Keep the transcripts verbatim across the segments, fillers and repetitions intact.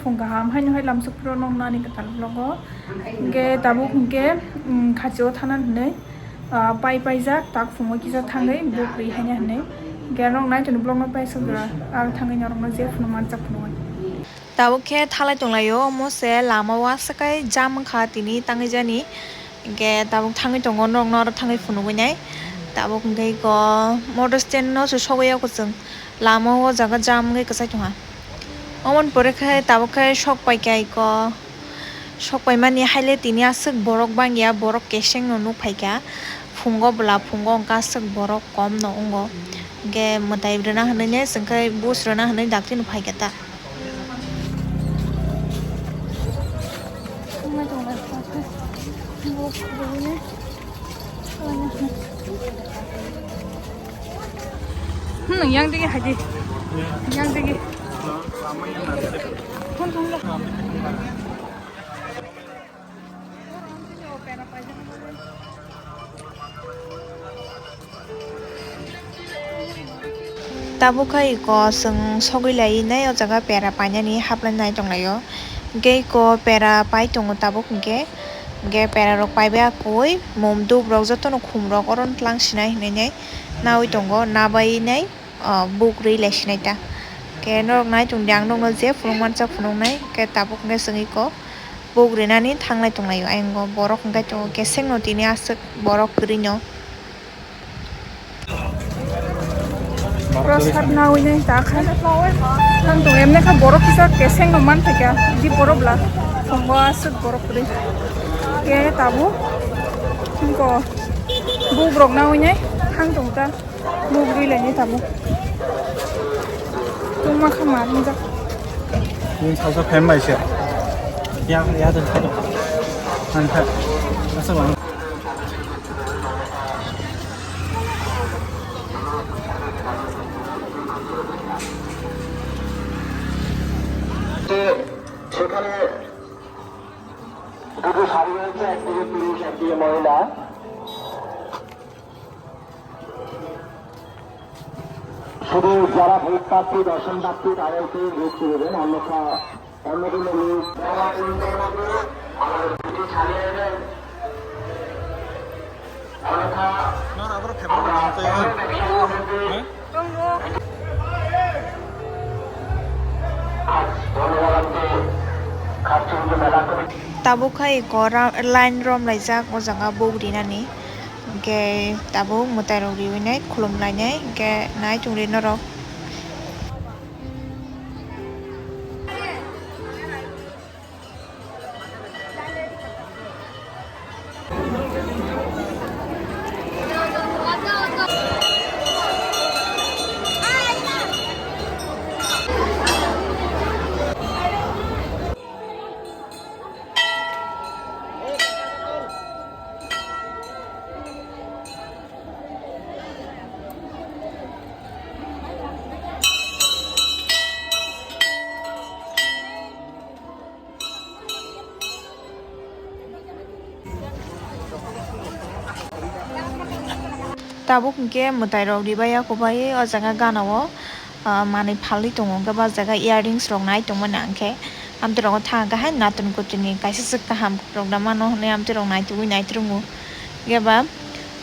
Phung kaham haino hai lamsok phuru noknani kwtal vlog o. Hwnkhe tabuk hwnkhe, um, khachio thana hinwi, ah, pai paijak tak phungo kisa thangwi buk ri haina hinwi. Hwnkhe norok nai tongni vlog no paisok aro thangwi norokno je phunuk manjak phunukgwi. Tabuk khe thalai tonglaio, omo se lama o aswk kai jam wngkha tini tangwi jani. Hwnkhe tabuk thangwi tongo, norokno aro thangwi phunugwi nai. Tabuk hwnkhe eko motor stand no se sogwi o kwchwng. Lama o jaga jam wngwi kwchai tongkha. Omoni pore khe tabuk khe sok paikha eko. Sok paimani haile tini aswk borok bangya, borok kesengno nuk phaikha. Phungo bwla, phungo wngkha aswk borok komno wngo. Hwnkhe mwtai rwna hinwi ne chwngkhe bus rwna hinwi daktino phaikha ta. Hmm, yang digi haji. Yang digi. Hun, hun, hun. Tabuk khe eko chwng sogwi lai nai o jaga pera painani haplai nai tonglaio. Hwnkhe eko pera pai tongo tabuk hwnkhe, hwnkhe pera rok paibai akoi mum dup rok jotono khum rok oro tlang sinai hinwi nai naui tongo, nabai nai, o, buk rwi lai sinai ta. Hwnkhe norok nai tongdi, ang nokno je phunuk mansa phunuknai, hwnkhe tabuk hwnkhe chwng eko buk rinani thanglai tonglaio. Ayang o borok hwnkhe tongo kesengno tini aswk borok kwrwino. Prosad naui nai ta kha. Tang tong emne kha borok kisa kesengno man thai kha. Di borok bla tongo aswk borok kwrwi. Ke tabuk ko buk rok naui nai thang tong ta. Buk rwi lai nai tabuk. Tungma kha ma ringjak. Ni salsa phem bai se. Ya, ya, dan salsa. An kha. Asa bang. সেখানে দুটো শাড়ি রয়েছে, একদিকে পুরুষ, একদিকে মহিলা। শুধু যারা ভোগ প্রার্থী, দর্শন প্রার্থী, তারাই তো ভোগ তুলবেন, অন্যথা অন্য কোনো লোক। Tabuk hai eko ra-, line rom laijak o jaga buk rinani. Hwnkhe tabuk mwtai rok riwi nai khulum lainai, hwnkhe nai tongdi norok. Tabuk hwnkhe mwtai rok ribai ya kubai o jaga gana o, ah, manwi phalwi tongo, hwnkhe ba jaga earrings rok nai tongmani hwnkhe amtwi rogo thang khe hai natun kutuni kaisa swk kaham rok da mano hwnwi amtwi rok naitugwi naitrwngo. Hwnkhe ba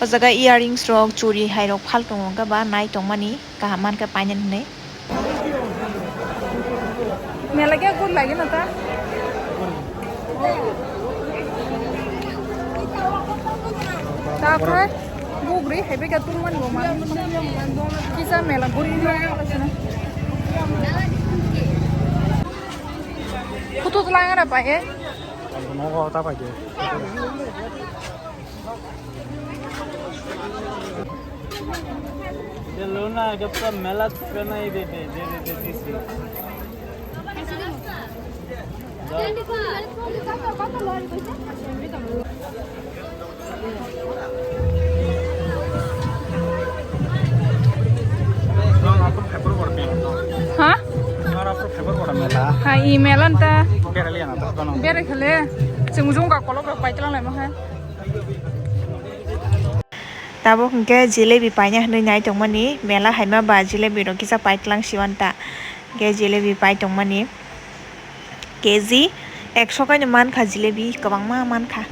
o jaga earrings rok churi hai rok phal tongo, hwnkhe ba nai tongmani kaham mankhe painani hwnwi. Mela khe good lagi na ta. Ta khe bugri hai bega tungmani bo man. Kisa mela guri na. Kutu lang ara pa e. Nogo ta pai de. De luna ke pura mela chukra na de de de de de de. Ha? Ha, i mela nta. Bera khale. Chungjung ka kolok rok paitlang lai ma ha. Tabuk hwnkhe jilebi paina hinwi nai tongmani, mela haima ba jilebi rok kisa paitlang siwan ta. Hwnkhe jilebi pai tongmani. K G ekso kaino mankha jilebi, kwbangma mankha.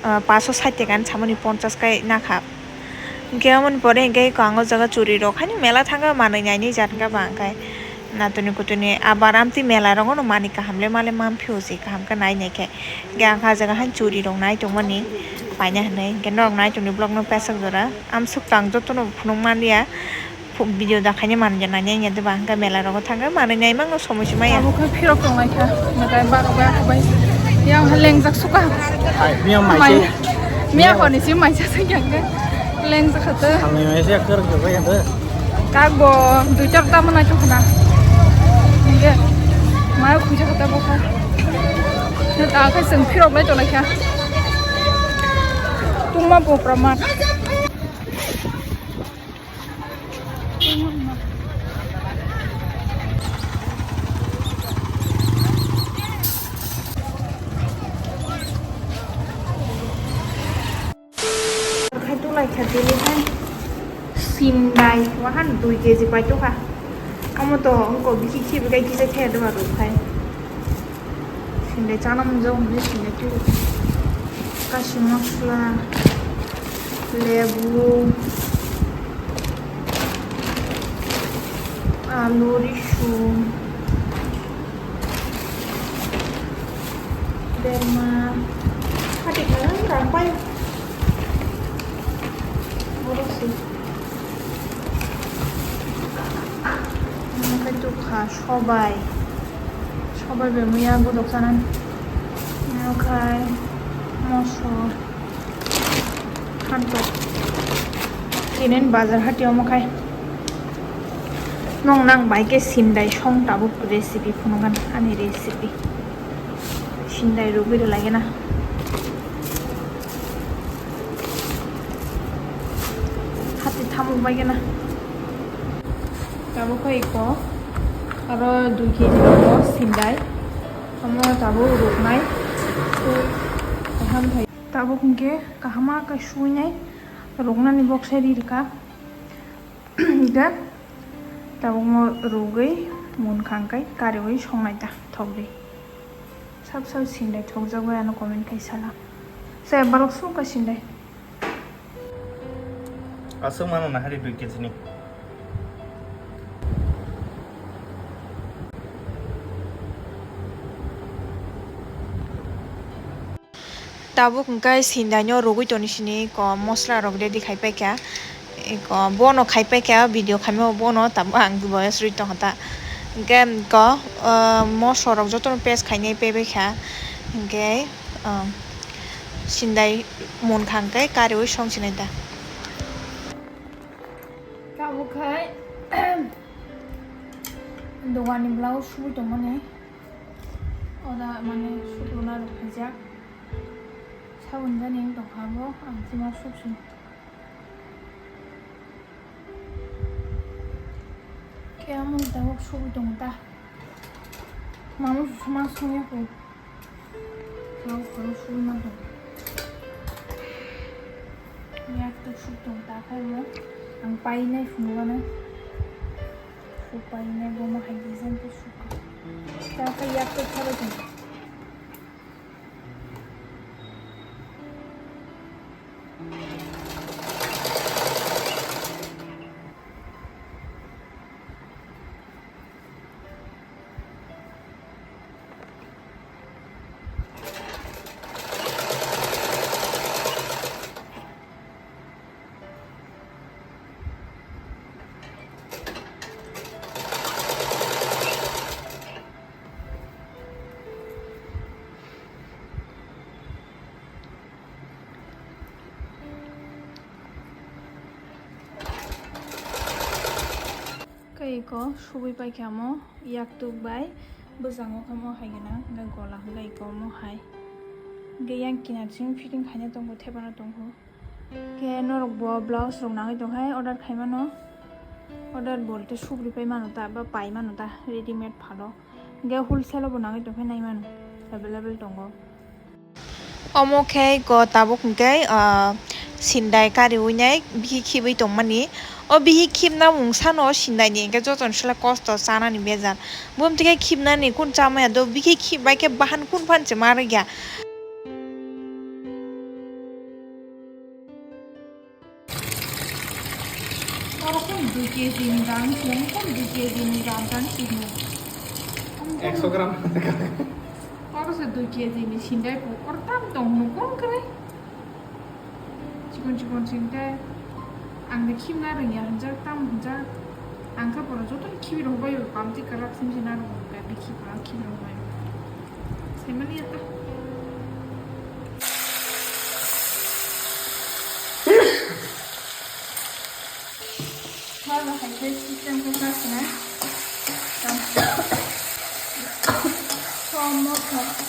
Ah, paso sait taka hinwi samani ponchas kai nakha. Hinkhe amoni pore hinkhe eko ang o jaga churi rok haino mela thangkha manwi nainwi jat wngkha ba hinkhe natuni kutuni abar amtwi mela rogo no manwi kaham le male manphio se kaham khe nai naikhe. Hinkhe ang kha jaga haino churi rok nai tongmani paina hinwi hinkhe norok nai tongni vlog no pesok jora amsuk tang jotono phunuk manliya. Video da khaina manwi nai ya de ba hinkhe mela rogo thangkhe manwi nai mangno somoi se maya. Abo khe phirok tonglai kha, nakai barok bai akhuk bai. Yang lengjak suka. Hai, miyam mai Mai. se. Miya honi si mai sa sa yang khe. Lengjak kha te. Ang mai se kar kar bai kha te. Kak bo dui char ta manai chuk na. Hinkhe mai khuja kha te bo kha. Ne ta khe seng phirok lai tonglai kha. Tungma bo pramat. Khai tulai kha tini khai sindai wahan dui K G pai tukha. Amo to wngko bisi khibi kai kisa khe duma rw khai. Sindai chana mwnjak hwnwi sindai twibo. Kashi masla, lebu, alu, risum, berma, hati kha rang pai. Borok se. Omo khe tukha sobai. Sobai bai muya godok sanani. Omo khai moso. Hantok. Tinin bazar hati omo khai. Nong nang bai khe sindai song tabuk recipe phunukgan ani recipe. Sindai rugwi rwlai gana. Hati thamuk bai gana. Tabuk khe iko aro dui K G rogo sindai. Omo tabuk ruknai. Kaham khai. Tabuk hwnkhe kahama khe suinai ruknani boksai ri rwkha. Hwnkhe tabukno rugwi munkha hwnkhe kariui songnai ta thokdi. Sab sab sindai thokjak bai ano comment khai sala. Sai balok suk ka sindai. Aswk mano na hari dui K G ni. Tabuk hwnkhe sindaino rugwi toni sini ko mosla rok ready khai paikha. Eko bono khai paikha video khaima bono tabuk ang boyos rwi tongkha ta. Hwnkhe ko, ah, mosla rok jotono paste khainai paibaikha. Hwnkhe, ah, sindai munkha hwnkhe kariui song sinai ta. Tabuk khai dogan ni blouse subui tongmani. Oda mane sukruna rok khaijak. Sabun jani wng tongkha bo, ang chima suk sung. Khe amoni tabuk sugui tongo ta. Mamo suma sung ya kho. Tabuk khoro sugui ma tongo. Yak to suk tongo ta khai mo. Ang painai phunukgano. Suk painai bo ma hai design to suk. Ta khai yak to khoro tongo. Khe iko subui paikha mo yaktuk bai bwskango khe mo hai gwnang hwnkhe gola hwnkhe iko mo hai hwnkhe yang kinar chini fitting khaina tongo thepana tongo. Khe norok bo blouse rok nangwi tongkha order khaimano, order bolte subri pai mano ta ba pai mano ta readymade phano, hwnkhe wholesale o bo nangwi tongkha nai mano available tongo. Omo khe ko tabuk hwnkhe, ah, Sindai kari winai bihik khibwi tongmani. O bihik khibna mungsano sindaini hwnkhe jotono sle kosto chanani bejal. Bumtwi khe khibnani kun chamaya do, bihik khibbai khe bahan kun phan se ma rwgya. Oro kun dui kg ni dam siyang, kun dui kg ni dam tang sini. Ekso gram. Oro se dui kg ni sindai po, oro tam tong hunu kun kre. Chikon chikon sing tei ang de khibna rwngya hinjak, tamo hinjak. Ang khe bono jotono khibi rwbaio, bamtwi kwrak simi se narwgo, bikhi kwrak khibi rwbaio. Saimani ya ta. Mala hai khe system khe kasna. Tom motha.